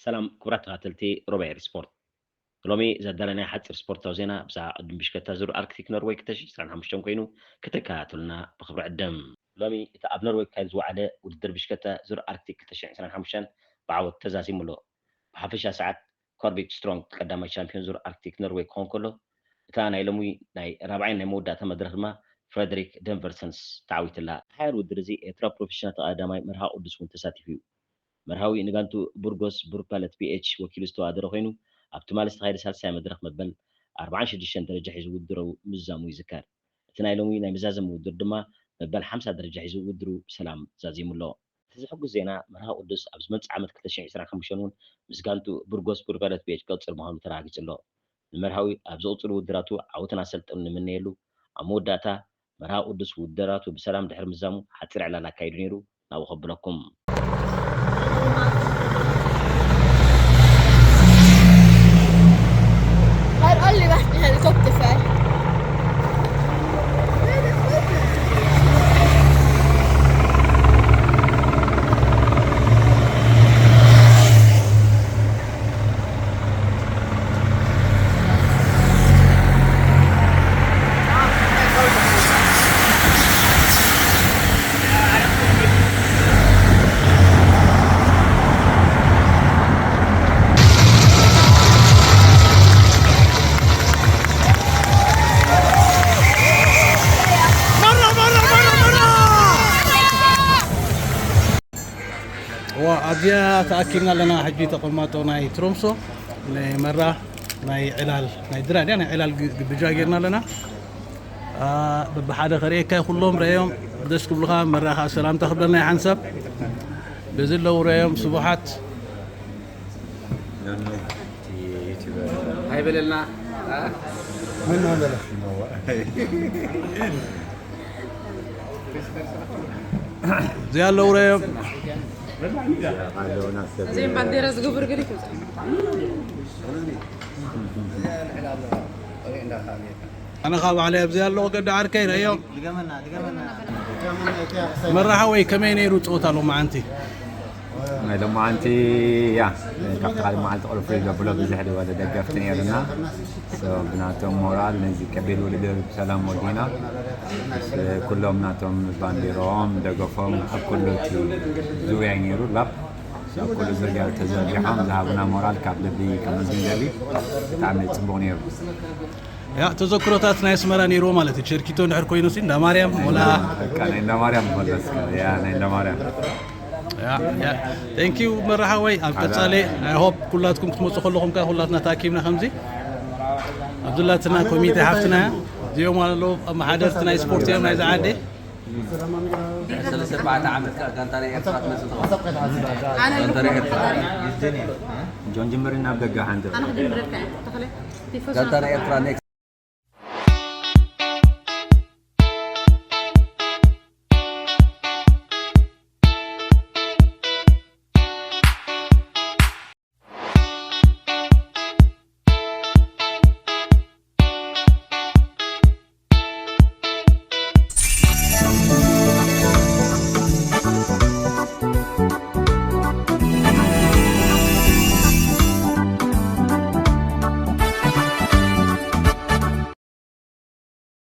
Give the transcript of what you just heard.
ሰላም ክቡራት ተኸታተልቲ ሮባ ኤሪ ስፖርት። ሎሚ ዘዳለናዮ ሓጺር ስፖርታዊ ዜና ብዛዕባ ቅድድም ብሽክለታ ዙር ኣርክቲክ ኖርወይ ክልተ ሽሕን ዕስራን ሓሙሽተን ኮይኑ ክትከታተሉና ብኽብሪ ዕድም። ሎሚ እቲ ኣብ ኖርወይ ክካየድ ዝወዓለ ውድድር ብሽክለታ ዙር ኣርክቲክ ክልተ ሽሕን ዕስራን ሓሙሽተን ብዓወት ተዛዚሙ ኣሎ። ብሓፈሻ ሰዓት ኮርቢት ስትሮንግ ቀዳማይ ቻምፒዮን ዙር ኣርክቲክ ኖርወይ ክኸውን ከሎ፣ እታ ናይ ሎሚ ናይ ራብዓይን ናይ መወዳእታ መድረኽ ድማ ፍረደሪክ ደንቨርሰንስ ተዓዊትላ። ሓያል ውድድር እዚ ኤርትራ ፕሮፌሽናል ተቐዳዳማይ መርሃ ቅዱስ እውን ተሳቲፉ እዩ። መርሃዊ ንጋንቱ ቡርጎስ ብሩክ ፓለት ፒ ኤች ወኪሉ ዝተወዳደረ ኮይኑ፣ ኣብ ትማሊ ዝተኻየደ ሳልሳይ መድረኽ መበል ኣርባዓን ሽዱሽተን ደረጃ ሒዙ ውድድሩ ምዝዛሙ ይዝከር። እቲ ናይ ሎሚ ናይ መዛዘሚ ውድድር ድማ መበል ሓምሳ ደረጃ ሒዙ ውድድሩ ብሰላም ዛዚሙ ኣሎ። እቲ ዘሐጉስ ዜና መርሃ ቅዱስ ኣብ ዝመጽእ ዓመት ክልተ ሽሕን ዕስራን ሓሙሽተን እውን ምስ ጋንቱ ቡርጎስ ብሩክ ፓለት ፒ ኤች ክቕጽል ምዃኑ ተረጋጊጹ ኣሎ። ንመርሃዊ ኣብ ዝቕጽሉ ውድድራቱ ዓወትን ኣሰልጠኑን ንምነየሉ። ኣብ መወዳእታ መርሃ ቅዱስ ውድድራቱ ብሰላም ድሕሪ ምዛሙ ሓጺር ዕላል ኣካይዱ ነይሩ። ናብኡ ከብለኩም። Har aldrig varit i en helikopter förr. እዋ ኣብዚኣ ተኣኪብና ኣለና። ሕጂ ተቐማጦ ናይ ትሮምሶ ናይ መራ ናይ ዕላል ናይ ድራድያ ናይ ዕላል ግብጃ ጌርና ኣለና። በብሓደ ከርእየካ ኩሎም ረእዮም ደስ ክብሉኻ። መራ ከዓ ሰላምታ ክብለና ይሓንሰብ። በዚ ኣለዉ ረእዮም ስቡሓት። ኣይበለልና። እዚኣ ኣለዉ ረእዮም። እዚኦም ባንዴራ ዝገብሩ ገለ ይኮ ኣነ ካብ ባዕለይ ኣብዚ ኣለኹ ገዲ ዓርከይ ረእዮም። መራሓወይ ከመይ ነይሩ ፀወታ ሎማዓንቲ? ናይ ሎማዓንቲ ያ ካብቲ ካልእ መዓልቲ ቁልፍልይ ዘብሎ ብዙሕ ዝበለ ደገፍቲ ነይርና። ብናቶም ሞራል ነዚ ከቢድ ውድድር ብሰላም ወዲና። ኩሎም ናቶም ባንዴሮም ደገፎም ኣብ ኩሉ እቲ ዙርያ ነይሩ ላብ ኣብ ኩሉ ዙርያ ተዘርጊሖም ዝሃቡና ሞራል ካብ ልቢ ከመስግን ደሊ። ብጣዕሚ ፅቡቅ ነይሩ። ያ ተዘክሮታት ናይ ኣስመራ ነይርዎ ማለት እዩ። ቸርኪቶ እንድሕር ኮይኑ ሲ እንዳ ማርያም ወላ በቃ ናይ እንዳ ማርያም መለስካ። ያ ናይ እንዳ ማርያም ያ ያ thank you መራሓወይ። ኣብ ቀጻሊ I hope ኩላትኩም ክትመጹ ከለኹም ከ ኩላትና ተኣኪብና ከምዚ ኣብ ዝላትና ኮሚቴ ሓፍትና እዚኦም ኣለዉ ኣመሓደርቲ ናይ ስፖርት እዮም ናይዚ ዓዲ። ሰለስተ ኣርባዕተ ዓመት ከኣ ጋንታ ናይ ኤርትራ ትመጽእ ትኸውን። ኣነ ጋንታ ናይ ኤርትራ ጆን ጅምር ናብ ደገ ሓንቲ ኣነ ክጅምረልካ እየ ተኽለ። ቲፎዞ ጋንታ ናይ ኤርትራ ኔክስት